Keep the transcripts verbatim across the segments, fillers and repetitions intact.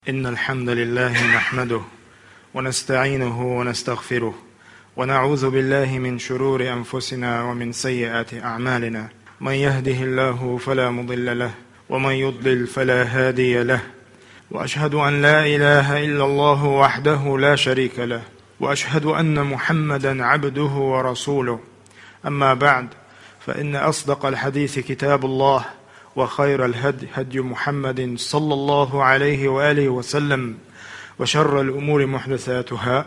إن الحمد لله نحمده ونستعينه ونستغفره، ونعوذ بالله من شرور أنفسنا ومن سيئات أعمالنا. من يهده الله فلا مضل له، ومن يضلل فلا هادي له. وأشهد أن لا إله إلا الله وحده لا شريك له، وأشهد أن محمدا عبده ورسوله. أما بعد، فإن أصدق الحديث كتاب الله، وخير الهدي هدي محمد صلى الله عليه وآله وسلم، وشر الأمور محدثاتها،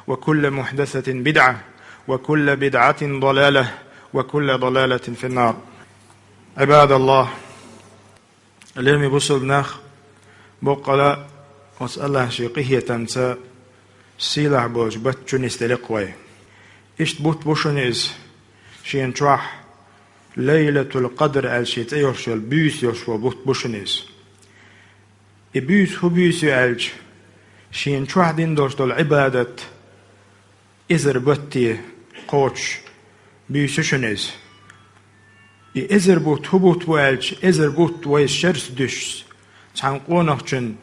وكل محدثة بدعة، وكل بدعة ضلالة، وكل ضلالة في النار. عباد الله، лераме бусалба нах, боккъала оцу Аллахьан шен къинхетамца сийлахь болчу бутт чу нисделла вай. Иштта бутт бу шуна иза, шена чохь Лайлатул Къадр аьлла шен цӀе йолуш йолу буьйса йолуш волу бутт бу шуна иза. И буьйса хӀун буьйса ю аьлча, шена чохь дина долуш долу Ӏибадат эзар батте кхочуш буьйса ю шуна иза. И эзар бутт хӀун бутт бу аьлча, эзар бутт вай шерца дуьсуш, цхьана къонахчун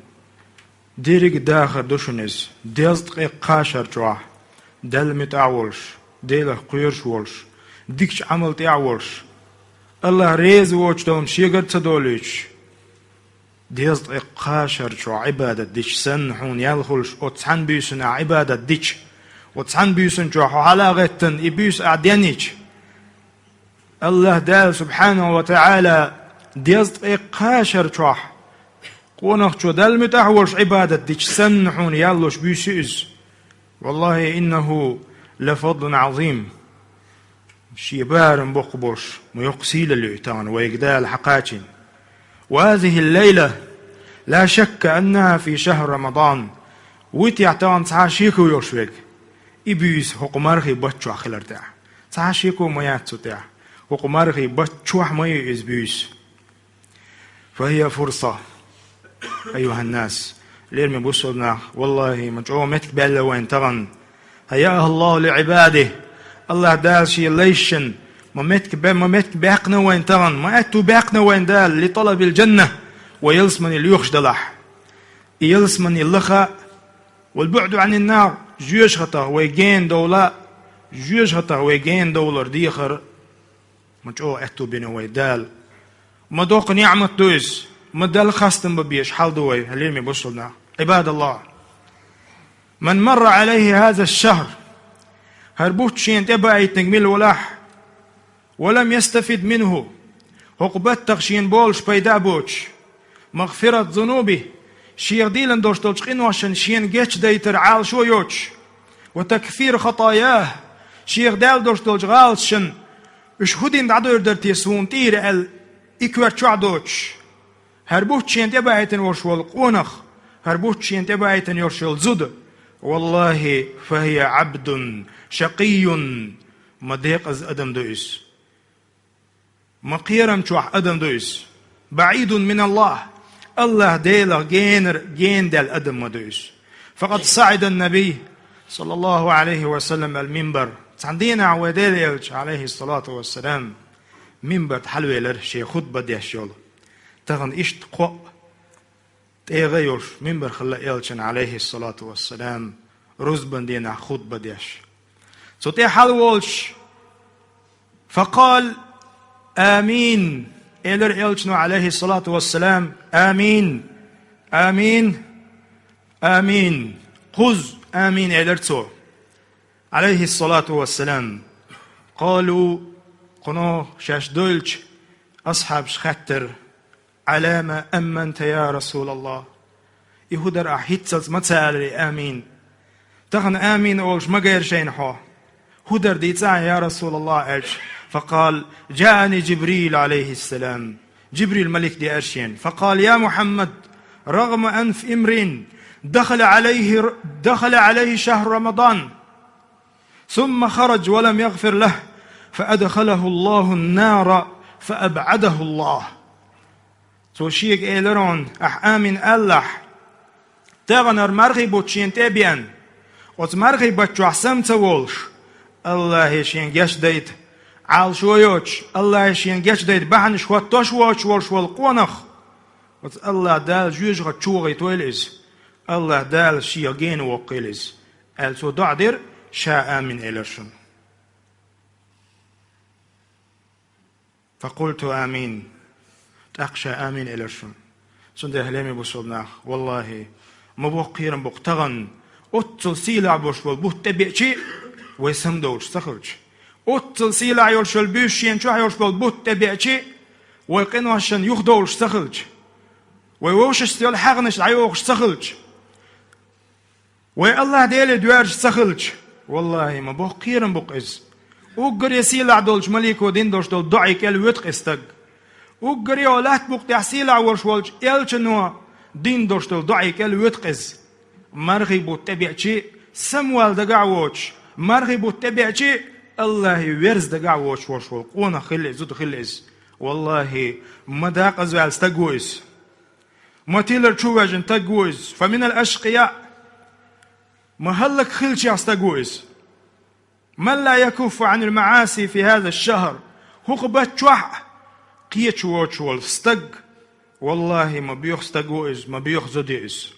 дерриг а дахар ду шуна иза, дезткъе кхаа шар чохь, Далла муьтӀахь а волуш, Делах кхоьруш а волуш, дикачу Ӏамал тӀехь а волуш, Аллахь реза воцуш долу хӀума шегара ца долуьйтуш, дезткъе кхаа шар чохь Ӏибадат дича санна хьуна ял хуьлуш, оцу цхьана буьйсанна ахь Ӏибадат дича, оцу цхьана буьйсанна чохь хьо хьала а гӀеттина, и буьйса ахь денйича, Аллахь Дала субхьанаху ва таӀала дезткъе кхаа шар чохь къонахчо Далла муьтӀахь а волуш Ӏибадат дича санна хьуна ял луш буьйса ю иза. Валлахьи, иннаху ла фадлун Ӏазим. Шен барам боккха болуш, ма йоккха сийлалла ю и тахана вайга Дала хьакхачийна. Ва хазихил лайла, ла шакка аннаха фи шахьри Рамадан. Вуй техь тахана цхьа а шеко йолуш верг, и буьйса хӀокху мархийн бутт чохь хилар тӀехь. Цхьа а шеко ма яц цу тӀехь. ХӀокху мархийн бутт чохь ма ю иза буьйса. Фа хия фурса, айюхьан-нас. Лераме бусалба нах, валлахьи, ма чӀогӀа меттиг баьлла вайна тахана. Хьайяхьа Аллахьу ли Ӏибадихи. Аллахь Дала шен лайшна ма меттиг бе-, ма меттиг баьккхина вайна тахана, ма аьтту баьккхина вайна Дала, ли талабил джанна, вай ялсамани лоьхуш далахь. И ялсамани лаха, вал буӀду Ӏанин нар, жоьжахатех вай гена довла, жоьжахатех вай гена довлар дехар, ма чӀогӀа аьтту бина вай Дала. Ма доккха неӀмат ду иза, ма Далла хастам бан безаш хьал ду вай, лераме бусалба нах. Ӏибадаллахь. Ман марра Ӏалайхи хаза шахьр. ХӀара бутт шена тӀебаийтинарг мила валахь, ва лам ястафид минху. ХӀокху баттах шена болуш пайда а боцуш. Магфират зунубихи. Шех дийлина долуш долчу къиношна шена гечдайтар Ӏалашо йоцуш. Ва такфир хатаяхи. Шех даьлла долуш долчу гӀалаташна уьш хӀун дина дӀадойр дара те суна тӀера аьлла, и коьрта чохь доцуш. ХӀара бутт шена тӀебаийтина волуш волу къонах, хӀара бутт шена тӀебаийтина йолуш йолу зуда, валлахьи, фа хия Ӏабдун шакъийюн, ма декъаза адам ду иза. Ма кхерам чохь адам ду иза. БаӀидун миналлахь, Аллахь Делах генара, гена даьлла адам ма ду иза. Факъад саӀидан набий, саллаллаху Ӏалайхи ва саллам, ал-минбар. Цхьана дийнахь вай Делан элча, Ӏалайхиссалату вассалам, минбар тӀе хьалавелира шен хутба деш йолу. Тахана иштта кхоъ тӀегӀа йолуш минбар хилла элчан, Ӏалайхиссалату вассалам, рузбан дийнахь хутба деш. Цу тӀе хьалаволуш, факъал: «Амин», — элира элчано, Ӏалайхиссалату вассалам, «Амин, амин, амин». Кхузза «Амин», — элира цо, Ӏалайхиссалату вассалам. Къалу, кхунах шаьш дойлча, асхьабаш хаьттира: «Ӏала ма амманта, я Расулаллах? И хӀун дара ахь хӀинццалц ма ца аларе амин? Тахана амин олуш ма гайра шайна хьо. ХӀун дара дийца ахь, я Расулаллах?» — аьлча, факъал: «Джаани Джибрил, Ӏалайхиссалам». Джибрил малик деара шена. Факъал: «Я Мухьаммад, рагӀма анф имриин дахала Ӏалайхи, дахала Ӏалайхи шахьру Рамадан». ثم خرج ولم يغفر له فأدخله الله النار فأبعده الله. Цо шега элира хьуна: «Ахь амин алахь, тахана хӀара мархий бутт шена тӀе а беана, оцу мархий бутт чохь сам ца волуш, Аллахье шена гечдайта Ӏалашо йоцуш, Аллахье шена гечдайта бахьанаш хӀоттош воцуш волуш волу къонах». Оцу Аллахь Дала жоьжахати чу вахийтойла иза. Аллахь Дала шега гена воккхийла иза, аьлла, цо доӀа дира, ша амин элира шуна. فقلت آمين. ТӀаккха ша амин элира шуна. Цундела, лераме бусалба нах, валлахӀи, ма боккха кхерам бу-кх тахана, оццул сийлахь болуш болу бутт тӀебеача а, вай самадовлуш ца хилча. Оццул сийлахь йолуш йолу буьйса шена чохь йолуш болу бутт тӀебеача а, вай къиношна юхадовлуш ца хилча. Вай вовшашца йолу хьагӀнаш дӀайохуш ца хилча. Вай Аллахь Деле доьрзуш ца хилча, валлахӀи, ма боккха кхерам бу-кх иза. Уггаре сийлахь долчу малико дина долуш долу доӀе кӀел воьду-кх иза стаг. Уггаре латта букъа тӀехь сийлахь волуш волчу элчано дина долуш долу доӀе кӀел воьду-кх иза. Мархий бутт тӀебеача а, самавала дагахь воцуш, мархий бутт тӀебеача а, Аллахье верза дагахь воцуш волуш волу къонах хилла иза, зуда хилла иза. ВаллахӀи, ма декъазваьлла стаг ву иза. Ма тилар чу ваьжна стаг ву иза. فمن الأشقياء. Ма хӀаллакьхилчех стаг ву иза. من لا يكف عن المعاصي في هذا الشهر. ХӀокху бутт чохь а кхеча воцуш волу стаг, валлахӀи, ма боьха стаг ву иза, ма боьха зуда ю иза.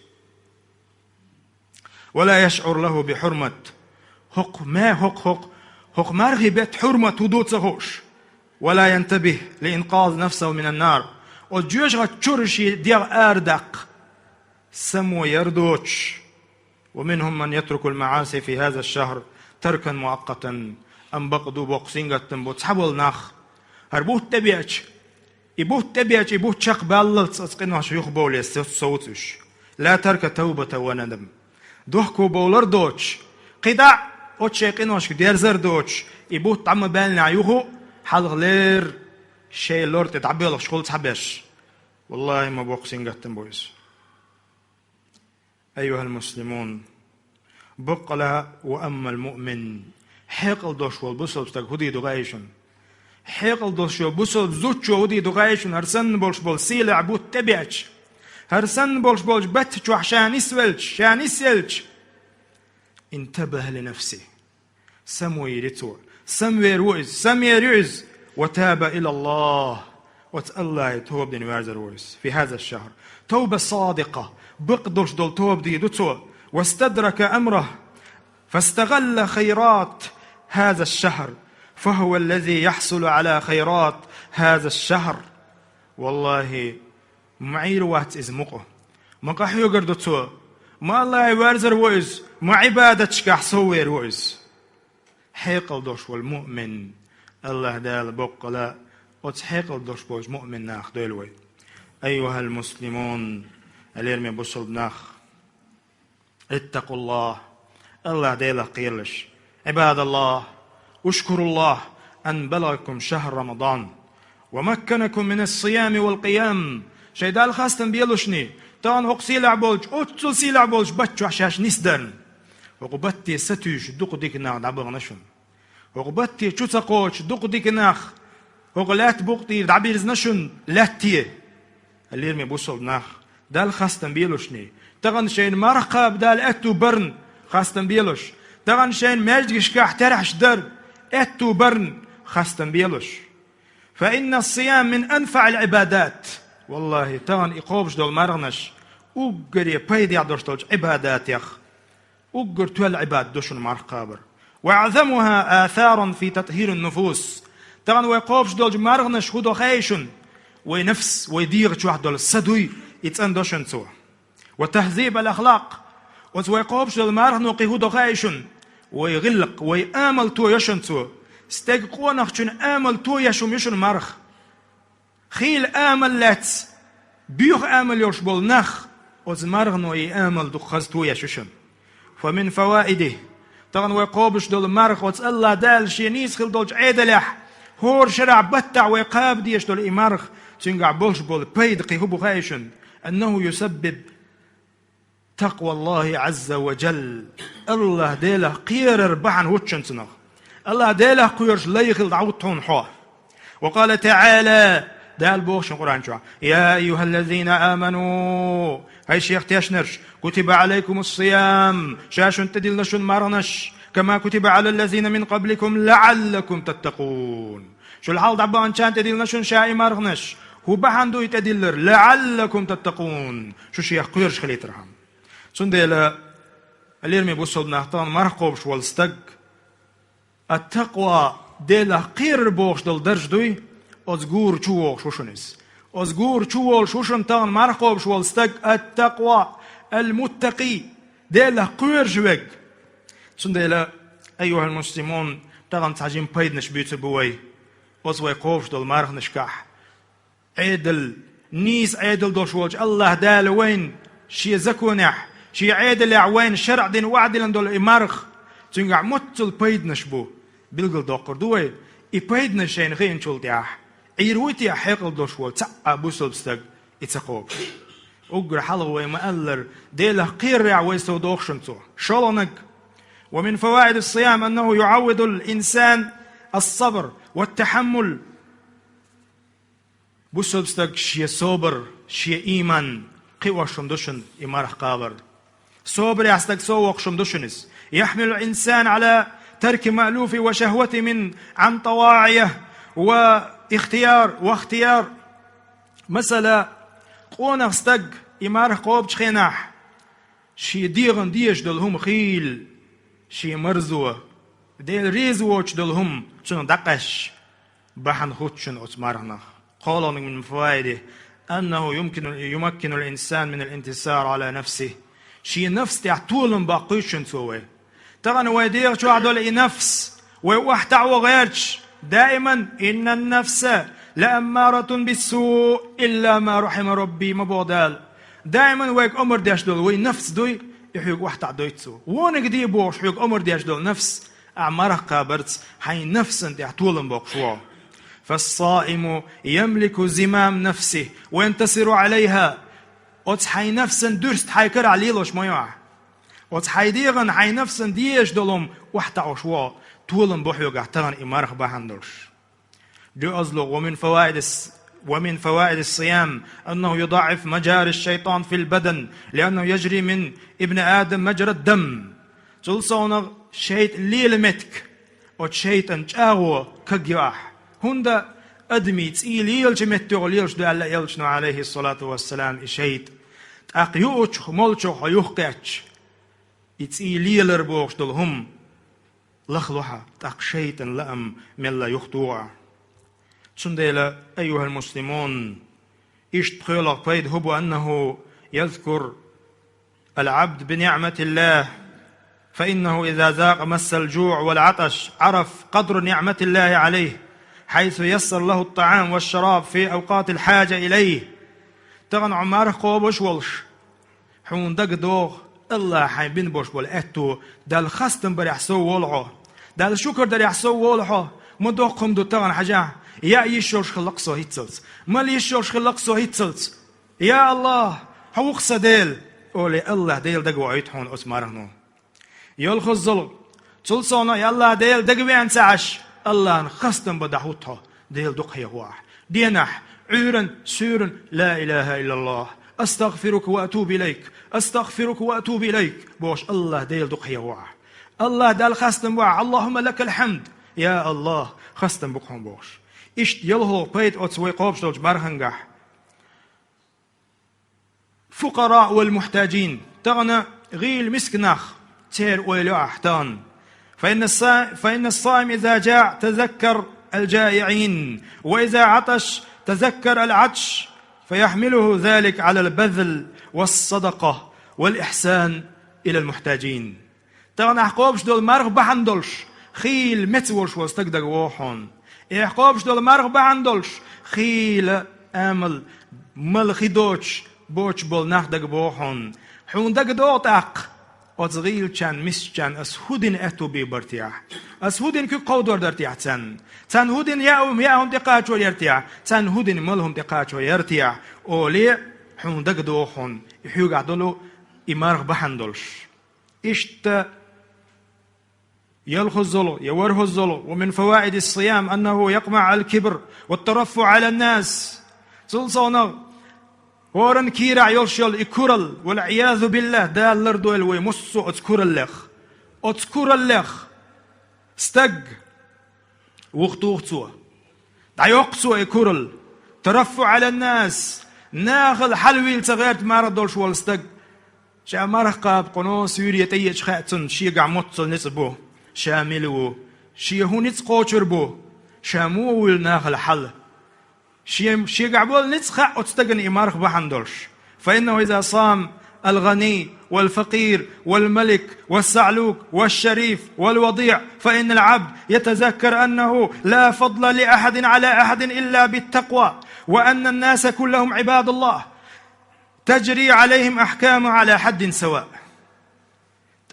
ولا يشعر له بحرمة. ХӀокху ма-, хӀокху, хӀокху, хӀокху мархий беттан хьурмат хӀун ду ца хууш. ولا ينتبه لإنقاذ نفسه من النار. Оцу жоьжахатин чуьра шен дегӀ арадаккха само яр доцуш. ومنهم من يترك المعاصي في هذا الشهر تركا مؤقتا. Амма бакъ ду, боккха сингаттам бу цхьаболу нах. ХӀара бутт тӀебеача, и бутт тӀебеача, и бутт чекхбаллалц оцу къиношна юхабовлалц совцуш. لا ترك توبة وندم. Дохко бовлар доцуш, кхидӀа а оцу шайн къиношка дерзар доцуш, и бутт дӀа ма баьллинехь юха а, хьалхалера шайн лор тӀе дӀабоьлхуш хуьлу цхьаберш. ВаллахӀи, ма боккха сингаттам бу иза. أيها المسلمون. Баккъала, وأما المؤمن. Хьекъал долуш волу бусалба стаг хӀун дийр ду хаий шуна? Хьекъал долуш волу бусалба зудчо хӀун дийр ду хаий шуна, хӀара санна болуш болу сийлахь бутт тӀебеача? ХӀара санна болуш болчу бутт чохь ша нисвелча, ша нисъелча. انتبه لنفسه. Самавийр ю цо. Самавер ву иза, самавер ю иза. وتاب إلى الله. Оцу Аллахье тоба дина ваьрзар ву иза. في هذا الشهر. توبة صادقة. Бакъ долуш долу тоба дийр ду цо. واستدرك أمره. فاستغل خيرات هذا الشهر. فهو الذي يحصل على خيرات هذا الشهر. ВаллахӀи, ма Ӏийр вац иза мукъа. Ма къахьоьгур ду цо. Ма Аллахье ваьрзар ву иза. Ма Ӏибадаташкахь соввер ву иза. Хьекъал долуш волу муъмин. Аллахь Дала баккъала оцу хьекъал долуш болчу муъмин нахах дойла вай. أيها المسلمون. Лераме бусалба нах. اتقوا الله. Аллахь Делах кхералаш. عباد الله. اشكروا الله أن بلغكم شهر رمضان ومكنكم من الصيام والقيام. Шайн Далла хастам белушний, тахана хӀокху сийлахь болчу, оццул сийлахь болчу бутт чохь шаьш нисдарна. ХӀокху батте сатуьйсуш дукха дика нах дӀабахана шуна. ХӀокху батте чу ца кхочуш дукха дика нах хӀокху лаьтта букъа тӀера дӀабирзина шуна лаьтте. Лераме бусалба нах, Далла хастам белушний, тахана шайна марха кхаба Дала аьтту барна хастам белуш, тахана шайна маьждигашкахь таьрахьаш дар аьтту барна хастам белуш. فإن الصيام من أنفع العبادات. ВаллахӀи, тахана и кхобуш долу марханаш уггаре пайдехь долуш долчу Ӏибадатех уггар тоьлла Ӏибадат ду шуна марха кхабар. وأعظمها آثارا في تطهير النفوس. Тахана вай кхобуш долчу марханаш хӀун до хаий шуна? Вай нафс, вай дегӀа чохь долу са дуй, и цӀандо шуна цо. وتهذيب الأخلاق. Оцу вай кхобуш долу мархано кхин хӀун до хаий шуна? Вай гӀиллакх, вай амал тоя шуна цо. Стеган къонахчун амал тоеш хӀума ю шуна марха. Хийла амал лаьцна, боьха амал йолуш болу нах, оцу мархано и амал дукха хаза тоеш ю шуна. فمن فوائده. Тахана вай кхобуш долу марха оцу Аллахь Дала шен нийса хила долчу Ӏедалехь, хӀора шарахь баттахь вай кхаба дезаш долу и марха, цуьнгахь болуш болу пайда кхин хӀун бу хаий шуна? أنه يسبب تقوى الله عز وجل. Аллахь Делах кхерар бахьана хӀутту шуна цунах. Аллахь Делах кхоьруш лай хила дӀахӀутту хьуна хьо. وقال تعالى. Дала боху шуна Къуръан чохь: يا أيها الذين آمنوا. ХӀай шех тешнарш, كتب عليكم الصيام. Ша шуна тӀедиллина шуна марханаш. كما كتب على الذين من قبلكم لعلكم تتقون. Шул хьалха дӀабаханчарна тӀедиллина шуна ша и марханаш. ХӀун бахьана ду и тӀедиллар? لعلكم تتقون. Шу шех кхоьруш хилийтархьама. Цундела, лераме бусалба нах, тахана марха кхобуш волу стаг, ат-такъва, Делах кхерар бохуш долу дарж дуй, оцу гура чу вогӀуш ву шуна иза. Оцу гура чу волуш ву шуна тахана марха кхобуш волу стаг, ат-такъва, ал-муттакъи, Делах кхоьруш верг. Цундела, айюхал муслимун, тахана цхьа жима пайданаш буьйцур бу вай оцу вай кхобуш долу марханашкахь. Ӏедал, нийса Ӏедал долуш волчу АллахӀ Дала вайна Шен законехь, Шен Ӏедалехь вайна шарӀ дина, ваӀда дина долу и марха, цуьнгахь муьлхха пайданаш бу, билгалдоккхур ду вай. И пайданаш шайна хиъначул тӀаьхьа, Ӏийр вуй те хьекъал долуш волу цхьа а бусалба стаг и ца кхобуш? Уггар хьалха вай ма-аллара, Делах кхерарехь вай сов доху шуна цо. ШолгӀаниг: «ومن فوائد الصيام أنه يعود الإنسان الصبر والتحمل». Бусалба стаг шен собар, шен ийман кхиош хӀума ду шуна и марха кхабар. Собарехь стаг сов воккхуш хӀума ду шуна иза. «يحمل الإنسان على ترك مألوفه وشهوته من عن طواعية واختيار واختيار». Масала, къонах стаг и марха кхобучу хенахь, шен дегӀан дезаш долу хӀума хийла, шен марзо, Дела реза воцуш долу хӀума цунах дӀакъаьсташ бахьана хуьтту шуна оцу марханах. КхоалгӀаниг: «من فوائده أنه يمكن، يمكن الإنسان من الانتصار على نفسه». Шен нафс тӀехь толам баккхуьйту шуна цо вай. Тахана вай дегӀа чохь долу и нафс, вай охьатаӀо гӀерташ, даиман: «إن النفس لأمارة بالسوء إلا ما رحم ربي», ма боху Дала. Даиман вайга омра деш долу вай нафс дуй, и хьоьга охьатаӀадойту цо. Вониг де бохуш хьоьга омра деш долу нафс, ахь марха кхабарца хьайн нафсан тӀехь толам боккхуш ву. «فالصائم يملك زمام نفسه وينتصر عليها». Оцу хьайн нафсан дуьрста хьайн карахь лелош ма ю ахь. Оцу хьайн дегӀан, хьайн нафсан дезаш долу хӀума охьатаӀош ву, толам бу хьоьгахь тахана и марха бахьана долуш. ДоьазлугӀа: «ومن فوائد الص-، ومن فوائد الصيام أنه يضعف مجاري الشيطان في البدن، لأنه يجري من ابن آدم مجرى الدم». Цул совнагӀа шайтӀа лела меттиг, оцу шайтӀан чӀагӀо кагйо ахь. ХӀунда адамийн цӀий лелачу меттехула лелаш ду аьлла элчано, Ӏалайхиссалату вассалам, и шайтӀа. ТӀаккха юучух, молчух хьо юхакхетча, и цӀий лелар бохуш долу хӀума лахло хьан, тӀаккха шайтӀан лаам мелла юхатуху ахь. Цундела, айюхал муслимун, иштта пхоьалгӀа пайда хӀун бу: «أنه يذكر العبد بنعمة الله، فإنه إذا ذاق مس الجوع والعطش عرف قدر نعمة الله عليه، حيث يسر له الطعام والشراب في أوقات الحاجة إليه». Тахана хьо марха кхобуш волуш, хьуна дагадогӀу, АллахӀа хьайн бина болуш болу аьтто, Далла хастам барехь сов волу хьо, Далла шукар дарехь сов волу хьо. Ма доккха хӀума ду тахана хьажахь, яа йиш йолуш хилла-кх со хӀинццалц, мала йиш йолуш хилла-кх со хӀинццалц. Я АллахӀ, хьо ву-кх сан Дела, олий, АллахӀ Дела дагавоуьйту хьуна оцу мархано. ЙолхаззалгӀа: цул совнагӀа, я АллахӀ Дела дагавеана ца Ӏаш, АллахӀан хастам бан дӀахӀутту хьо, Дела дукха хьехо ахь. Денахь, Ӏуьйранна, суьйранна: «لا إله إلا الله، أستغفرك وأتوب إليك، أستغفرك وأتوب إليك», бохуш, АллахӀ Дела дукха хьехо ахь. АллахӀ Далла хастам бу ахь: «اللهم لك الحمد», я АллахӀ, хастам бу-кх хьуна бохуш. Иштта ялхалгӀа пайда оцу вай кхобуш долчу мархангахь. فقراء والمحتاجين. Тахана гӀийла миска нах, церан ойла йо ахь тахана. فإن الصا-، فإن الصائم إذا جاع تذكر الجائعين، وإذا عطش تذكر العطش، فيحمله ذلك على البذل والصدقة والإحسان إلى المحتاجين. Тахана ахь кхобуш долу марха бахьана долуш, хийла меца волуш волу стаг дагавогӀу хьуна. Ахь кхобуш долу марха бахьана долуш, хийла, амал, мала хи доцуш, боцуш болу нах дагабогӀу хьуна. Хьуна дагадогӀу тӀаккха, оцу гӀийлачарна, мискачарна ас хӀун дина аьтто бийр бара техьа? Ас хӀун дина куьг кховдор дара техьа царна? Царна хӀун дина яа хӀума, яа хӀума тӀекхачор яра техьа? Царна хӀун дина мала хӀума тӀекхачор яра техьа? Олий, хьуна дагадогӀу хьуна, и хьоьгахь долу и марха бахьана долуш. Иштта ялхаззалгӀа я ворхӀаззалгӀа: «ومن فوائد الصيام أنه يقمع الكبر والترفع على الناس». Цул совнагӀа, хӀоранна кийрахь йолуш йолу и куралла, والعياذ بالله, Дала лардойла вай массо а оцу кураллех. Оцу кураллех стаг вухатуху цо. ДӀайоккху цо и куралла. «ترفع على الناس», нахала хьалавийла ца гӀерта марха долуш волу стаг. Ша марха кхаба кхуьнан суьйре тӀееча хаьа цунна, шегахь моццул ницкъ бу, ша мила ву, шен хӀун ницкъ кхочур бу, ша муха вуьйлу нахала хьал. Шен, шегахь болу ницкъ хаьа оцу стагана и марха бахьана долуш. فإنه إذا صام الغني والفقير والملك والصعلوك والشريف والوضيع فإن العبد يتذكر أنه لا فضل لأحد على أحد إلا بالتقوى وأن الناس كلهم عباد الله تجري عليهم أحكامه على حد سواء.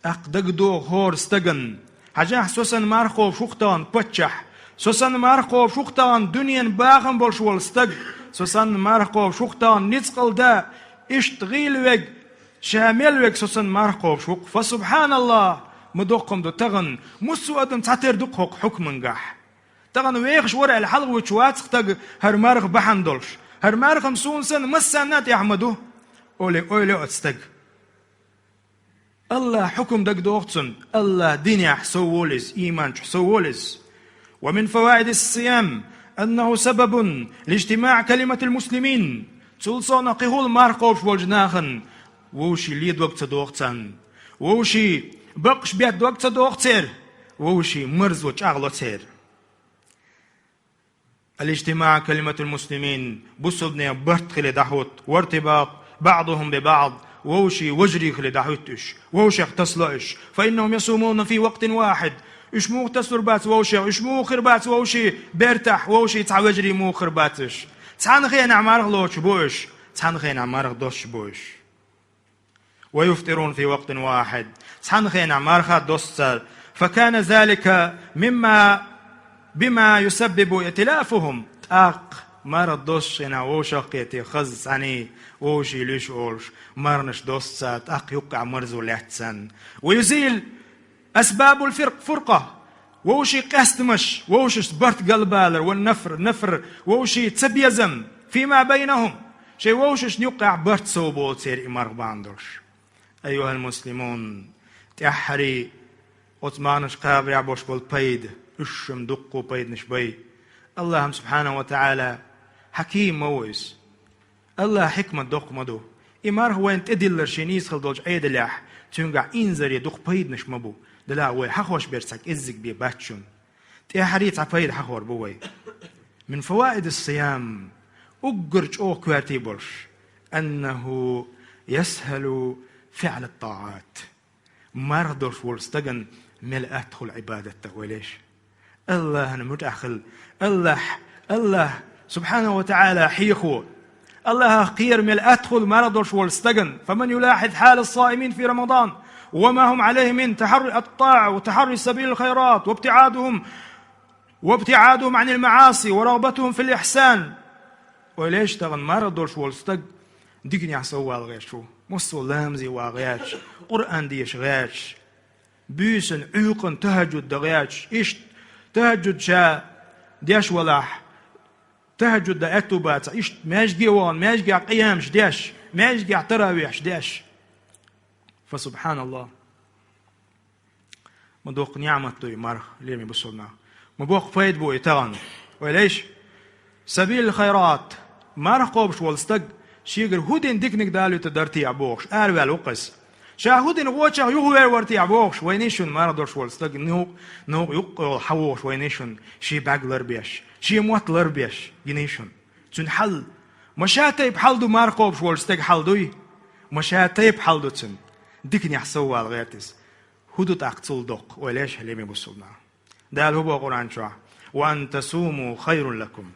ТӀаккха дагадогӀу хӀора стагана: хьажахь, со санна марха кхобуш ву-кх тахана паччахь, со санна марха кхобуш ву-кх тахана дуьненан бахам болуш волу стаг, со санна марха кхобуш ву-кх тахана ницкъала да, иштта гӀийла верг, ша мел верг со санна марха кхобуш ву-кх. Фа субхьаналлахӀ, ма доккха хӀума ду тахана, массо а адам цхьатера ду-кх хӀокху хьукмангахь. Тахана вехаш вара аьлла хьалхавуьтуш вац-кх стаг хӀара марха бахьана долуш. ХӀара марха-м суна санна массанна а тӀехь ма ду, олий, ойла йо оцу стага. АллахӀан хьукам дагадогӀу цунна, АллахӀан динехь сов волу иза, ийман чохь сов волу иза. ومن فوائد الصيام أنه سبب لاجتماع كلمة المسلمين. Цул совнаха кхин хӀума марха кхобуш болчу нахана вовшийн лен дог ца догӀу царна, вовшийн баккъаш бетта дог ца догӀу церан, вовшийн марзо чӀагӀло церан. الاجتماع كلمة المسلمين, бусалбанийн барт хилий дӀахӀутту, وارتباط بعضهم ببعض, вовшийн вежарий хилий дӀахӀуьтту уьш, вовшех тасало уьш. فإنهم يصومون في وقت واحد. Уьш муха тасалур бац вовшех, уьш муха хир бац вовшийн бертахь, вовшийн цхьа вежарий муха хир бац уьш. Цхьана хенахь марха лоцуш бу уьш, цхьана хенахь марха доссуш бу уьш. ويفطرون في وقت واحد. Цхьана хенахь марха а доссу цара. فكان ذلك مما، بما يسبب ائتلافهم. ТӀаккха марха доссучу хенахь вовшахкхетий хаза цхьаьний, вовшийн луьйш олуш, марханаш доссу цара, тӀаккха юккъехь марзо лаьцна. ويزيل أسباب الفرق، فرقة. Вовшийн къестамаш, вовшашца барт галбалар, والنفر، نفر, вовшийн цабезам, فيما بينهم. Шайн вовшашна юккъехь барт сов болу церан и марха бахьана долуш. أيها المسلمون, тӀаьххьара оцу марханаш кхабарехь болуш болу пайда, уьш-м дуккха пайданаш бай. АллахӀ-м, субхьанаху ва таӀала, хьаким ма ву иза. АллахӀан хьикмат доккха ма ду. И марха вайна тӀедиллар шен нийсхала долчу Ӏедалехь, цуьнгахь инзаре дукха пайданаш ма бу. Делахь вай хьахош берш цхьа кӀеззиг бен бац шуна. ТӀаьххьара цхьа пайда хьахор бу вай. من فوائد الصيام, уггар чӀогӀа коьртий болуш, أنه يسهل فعل الطاعات. Марха долуш волу стагана мел атта хуьлу Ӏибадат дан, ойла еш. АллахӀана муьтӀахь хила, АллахӀ, АллахӀ, субхьанаху ва таӀала, хьехо. АллахӀах кхера мел атта хуьлу марха долуш волу стагана. فمن يلاحظ حال الصائمين في رمضان وما هم عليه من تحري الطاعة وتحري سبيل الخيرات وابتعادهم وابتعادهم عن المعاصي ورغبتهم في الإحسان. Ойла еш, тахана марха долуш волу стаг диканехь сов вала гӀерташ ву. Массо а ламазе вала гӀерташ, Къуръан деша гӀерташ, буьйсанна, Ӏуьйкъанна тахӀажжуд дан гӀерташ, иштта тахӀажжуд ша деш валахь, тахӀажжуд дан аьтту бацахь, иштта маьждиге вахана, маьждигехь къиямаш деш, маьждигехь таравихьаш деш. Фа субхьаналлахӀ. Ма доккха ниӀмат ду и марха, лераме бусалба нах. Ма боккха пайда бу и тахана. Ойла еш, сабил хайрат, марха кхобуш волу стаг, шегара хӀун дина диканиг далуьйтур дара техьа бохуш, араваьлла ву-кх иза. Ша хӀун дина гӀочех юхавер вара техьа бохуш, вайна ишшуна марха долуш волу стаг, нух-, нух юккъе йолу хьан вохуш вайна ишшуна, шен бӀаьрг ларбеш, шен мотт ларбеш, гина ишшуна. Цуьнан хьал, ма ша тайпа хьал ду марха кхобуш волчу стеган хьал дуй? Ма ша тайпа хьал ду цуьнан. Диканехь сов вала гӀерта иза. ХӀун ду тӀаккха цул доккха, ойла еш, лераме бусалба нах? Дала хӀун боху Къуръан чохь: «Ва ан тасуму хайрун лакум».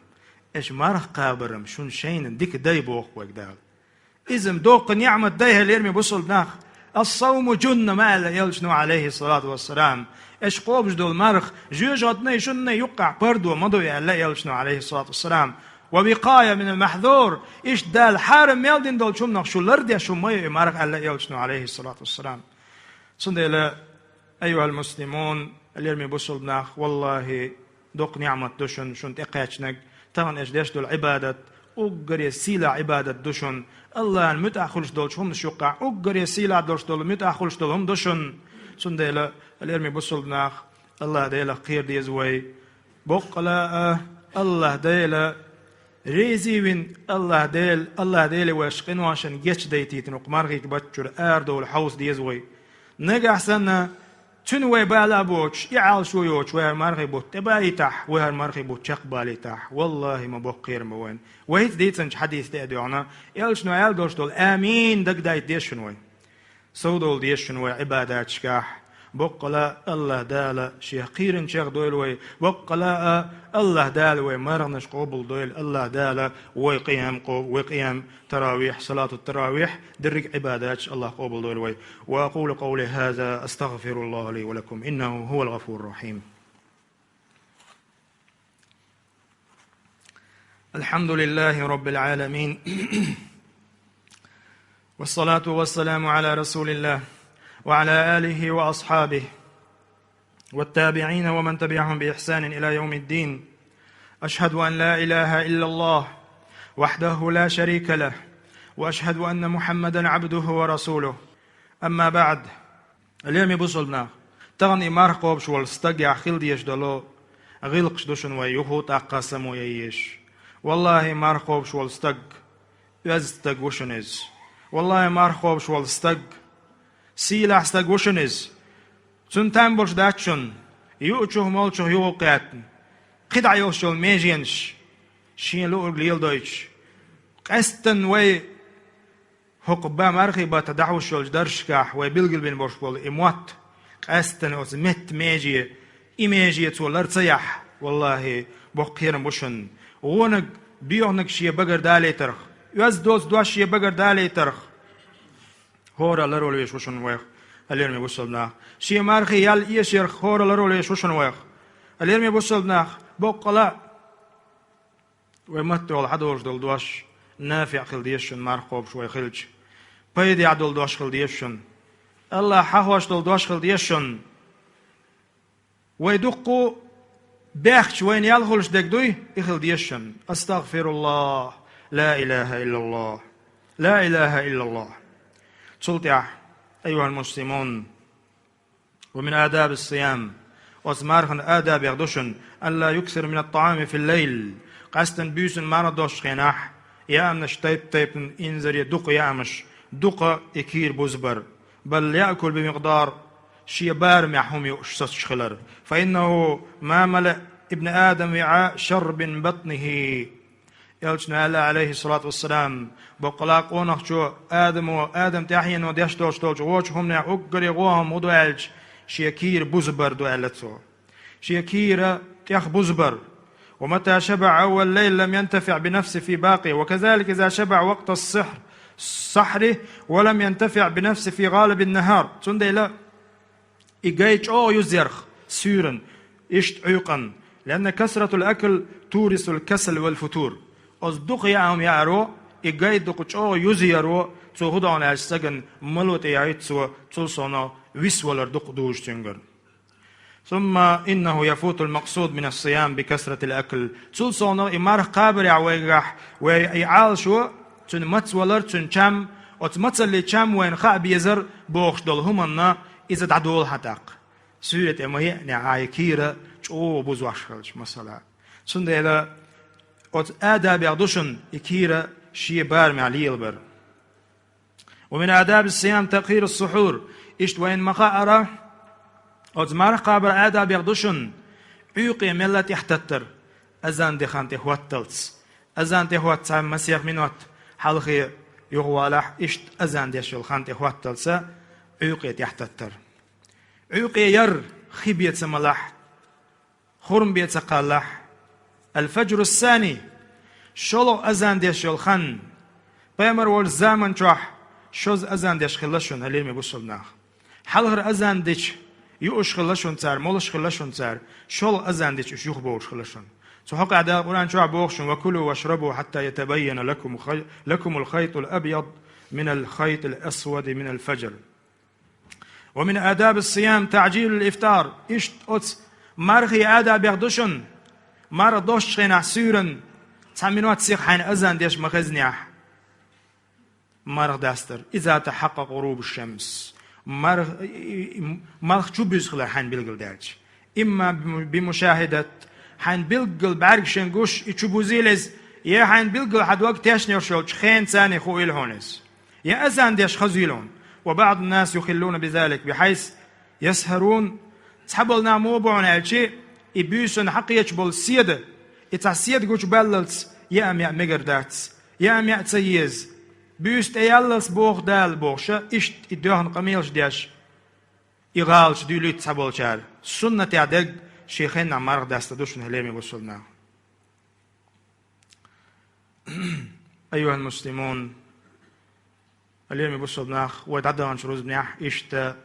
Аша марха кхабар-м шуна шайна дика дай боху вайга Дала. Иза-м доккха ниӀмат дай хӀара, лераме бусалба нах. «Ас-савму джунна», ма аьлла элчано, алейхиссалату вассалам. Аша кхобуш долу марха жоьжахатанай, шуннай юккъехь пардо ма ду, аьлла элчано, алейхиссалату вассалам. «Ва викая минал махьзур», иштта Дала хьарам мел дина долчу хӀуманах шу лардеш хӀума ма ю и марха, аьлла элчано, алейхиссалату вассалам. Цундела, айюхал муслимун, лераме бусалба нах, валлахи, доккха ниӀмат ду шуна, шуна тӀекхаьчнарг. Тахана аша деш долу Ӏибадат уггаре сийлахь Ӏибадат ду шуна. Аллахьана муьтӀахь хуьлуш долчу хӀуманаш юккъехь уггаре сийлахь долуш долу, муьтӀахь хуьлуш долу хӀума ду шуна. Цундела, лераме бусалба нах, Аллахь Делах кхера деза вай. Боккъала а, Аллахь Дела Реза вина АллахӀ Дела, АллахӀ Деле вайш къиношна гечдайтийтина, укх мархийга баттачура арадовла хьовса деза вай. Нагахь санна, цуьнан вай бала а боцуш, и Ӏалашо йоцуш, вай хӀара мархий бутт тӀебаийтахь, вай хӀара мархий бутт чекхбалийтахь, валлахӀи, ма боккха кхерам бу вайна. Вай хӀинца дийцинчу хьадиса тӀе а доьгӀна, элчано аьлла долуш долу «Амин» дагадайта деза шуна вай. Совдовла деза шуна вай Ӏибадаташкахь. Боккъала а АллахӀ Дала Шех кхийринчех дойла вай. Боккъала а АллахӀ Дала вай марханаш къобалдойла. АллахӀ Дала вай къиям къо-, вай къиям, таравихь, салату таравихь, дерриг Ӏибадаташ АллахӀ къобалдойла вай. وأقول قولي هذا أستغفر الله لي ولكم إنه هو الغفور الرحيم. الحمد لله رب العالمين. والصلاة والسلام على رسول الله وعلى آله وأصحابه والتابعين ومن تبعهم بإحسان إلى يوم الدين. أشهد أن لا إله إلا الله وحده لا شريك له، وأشهد أن محمدا عبده ورسوله. أما بعد. Лераме бусалба нах, тахана и марха кхобуш волу стагехь хила дезаш долу гӀиллакхаш ду шуна вай юха а тӀаккха а само ян езаш. ВаллахӀи, марха кхобуш волу стаг, оьзда стаг ву шуна иза. ВаллахӀи, марха кхобуш волу стаг, сийлахь стаг ву шуна иза. Цунна там болуш дац шуна, юучух-молчух юха а кхетта, кхидӀа йолуш йолу меженаш шен луург леладойтуш. Къаьсттина вай хӀокху бан мархий баттахь дӀахьуш йолчу даржашкахь вай билгалбина болуш болу и мотт, къаьсттина оцу метта меже, и меже цо лар ца яхь, валлахӀи, боккха кхерам бу шуна. Вониг, боьхниг шен багара далийтарх, оьзда доцу дош шен багара далийтарх. ХӀора ларвала везаш ву шуна вайх, лераме бусалба нах. Шен мархий ял эшарх хӀора ларвала везаш ву шуна вайх, лераме бусалба нах, боккъала а. Вай маттахь хьадолуш долу дош нафиӀ хила деза шуна, марха кхобуш вай хилча. Пайдехь долу дош хила деза шуна. АллахӀ хьахош долу дош хила деза шуна. Вай дуккха а бехкачу вайна ял хуьлуш дерг дуй, и хила деза шуна. أستغفر الله، لا إله إلا الله، لا إله إلا الله. Цул тӀаьхьа, أيها المسلمون، ومن آداب الصيام، оцу мархана адабех ду шуна, ألا يكثر من الطعام في الليل، къаьсттина буьйсанна марха долчу хенахь яамаш тайп-тайпана, инзаре дукха яамаш, дукха и кийра бузбар, بل يأكل بمقدار، шен барамехь хӀума юуш соцуш хилар. فإنه ما ملأ ابن آدم وعاء شر من بطنه. Элчано аьлла, Ӏалайхиссалату вассалам, боккъала а къонахчо, Адамо, Адам тӀаьхьено деш долуш долчу вочу хӀуманех уггаре гӀо хӀума хӀун ду аьлча, шен кийра бузбар ду аьлла цо. Шен кийра тӀех бузбар. ومتى شبع أول الليل لم ينتفع بنفسه في باقيه، وكذلك إذا شبع وقت السحر، السحر، ولم ينتفع بنفسه في غالب النهار. Цундела и гай чӀогӀа юзъярх суьйранна, иштта Ӏуьйкъанна, لأن كثرة الأكل تورث الكسل والفتور. Оцу дукха яа хӀума яаро, и гай дукха чӀогӀа юзъяро, цо хӀун доху аьлча стагана мало тӀе яйта цо, цул совнаха висвалар дукха дужу цуьнгара. ثم إنه يفوت المقصود من الصيام بكثرة الأكل. Цул совнаха и марха кхабарехь вайгахь, вай и Ӏалашо, цуьнан мацвалар, цуьнан чам, оцу мацаллин чам вайна хаа безар бохуш долу хӀуманна иза дӀадолу хьан тӀаккха. Суьйре тӀе ма еънехь, хьайн кийра чӀогӀа бузош хилча, масала. Цундела оцу адабех ду шуна и кийра шен барамехь лелабар. ومن آداب الصيام تأخير السحور. Иштта вайна ма-хаъара, оцу марха кхабар адабех ду шуна, Ӏуьйкъе мелла тӀехтаттар, азан де хан тӀе хӀотталц. Азан тӀе хӀотта цхьа масех минот хьалхе юхавалахь, иштта азан деш йолу хан тӀе хӀотталца Ӏуьйкъе тӀехтаттар. Ӏуьйкъе яр хи бен ца малахь, хурма бен ца кхаллахь. الفجر الثاني. ШолгӀа азан деш йолу хан. Пайхамар волчу заман чохь шозза азан деш хилла шуна, хьалерме бусалба нах. Хьалхара азан дича юуш хилла шуна цара, молуш хилла шуна цара, шолгӀа азан дича уьш юхабовлуш хилла шуна. Цу хьокъехь Дала Къуръан чохь боху шуна: وكلوا واشربوا حتى يتبين لكم خي-، لكم الخيط الأبيض من الخيط الأسود من الفجر. ومن آداب الصيام تعجيل الإفطار. Иштта оцу мархий адабех ду шуна, марха долчу хенахь суьйранна цхьа минот сиха хьайна азан деш ма хезнехь, марха дастар. إذا تحقق غروب الشمس. Марх-, и, и, и, малх чу буьзна хилар хьайна билгалдаьлча. إما بم-، بمشاهدة, хьайна билггал бӀаьргашна гуш, и чу бузийла иза, Я хьайна билггал хьан дог тешна йолуш йолчу хенан царна хуийла хьуна иза. Я азан деш хазийла хьуна. «وبعض الناس يخلون بذلك بحيث يسهرون». Цхьаболу нах муха бу хьуна аьлча, и буьйсанна хьакхечу болу седа, и цхьа седа гучубаллалц яа-маьа мегар дац, яа-маьа ца еза. Буьйса тӀеяллалц боху Дала бохуша, иштта и доьхна къамелаш деш, и гӀалаташ дуьйлуьйту цхьаболчара. Суннатехь дерг шен хеннахь марха даста ду шуна, хьалеми бусулнах. Айюхьал муслимун, хьалеми бусулнах, вай дӀадаханчу рузбанехь иштта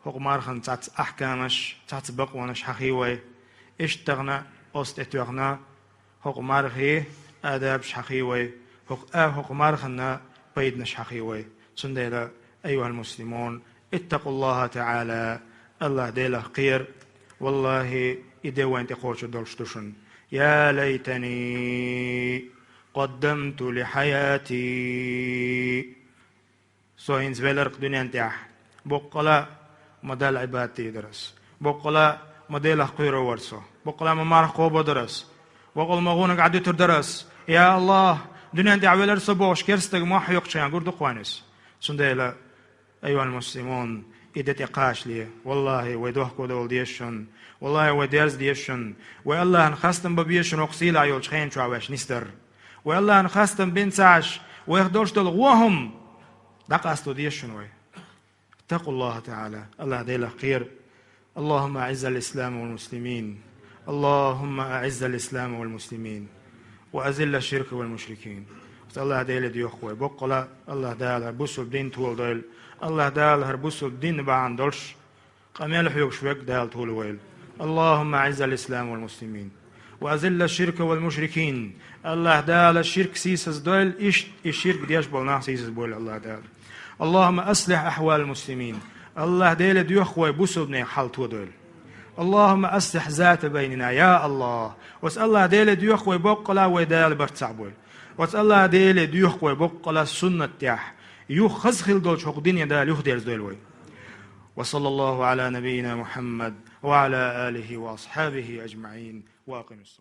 хӀокху мархана цхьацца ахькамаш, цхьацца бакъонаш хьахий вай. Иштта тахана оцу тӀе тоьхна хӀокху мархийн адабаш хьахий вай, хӀокху а хӀокху марханна пайданаш хьахий вай. Цундела, айюхьал муслимун, اتقوا الله تعالى, АллахӀ Делах кхера. ВаллахӀи, и де вайна тӀекхочур долуш ду шуна. يا ليتني قدمت لحياتي. Со хӀинца велар-кх дуьнен тӀехь. Боккъала ма Далла Ӏибадат дийр дара ас. Боккъала ма Делах кхоьрур вара со. Боккъала ма марха кхобур дара ас. Боккъала ма гӀунах Ӏадуьтур дара ас. Я АллахӀ, дуьнен тӀехь велар со бохуш керста стаг мохь хьоькхучу хенахь гур ду-кх вайна иза. Цундела, айюхьал муслимун, и де тӀекхачале, валлахӀи, вай дохко довла деза шуна. ВаллахӀи, вай дерза деза шуна. Вай АллахӀана хастам бан беза шуна хӀокху сийлахь йолчу хенан чохь ваьш нисдар. Вай АллахӀана хастам бина ца Ӏаш, вайх долуш долу вон хӀума дӀакъасто деза шуна вай. اتقوا الله تعالى, АллахӀ Делах кхера. اللهم أعز الإسلام والمسلمين. اللهم أعز الإسلام والمسلمين. وأذل الشرك والمشركين. Оцу АллахӀ Деле доьху вай. Боккъала АллахӀ Дала хӀара бусулба дин толадойла. АллахӀ Дала хӀара бусулба дин бахьана долуш къамел хьоьгуш верг Дала толавойла. اللهم أعز الإسلام والمسلمين. وأذل الشرك والمشركين. АллахӀ Дала ширк сийсаздойла, иштта и ширк деш болу нах сийсазбойла АллахӀ Дала. اللهم أصلح أحوال المسلمين. АллахӀ Деле доьху вай бусулбанийн хьал тодойла. اللهم أصلح ذات بيننا, я АллахӀ. Оцу АллахӀ Деле доьху вай боккъала вай Дала барт цхьаъ бойла. Оцу АллахӀ Деле доьху вай боккъала суннат тӀехь, юха хаза хила долчу хӀокху дине Дала юхадерзадойла вай. وصلى الله على نبينا محمد وعلى آله وأصحابه أجمعين. وأقم الصلاة.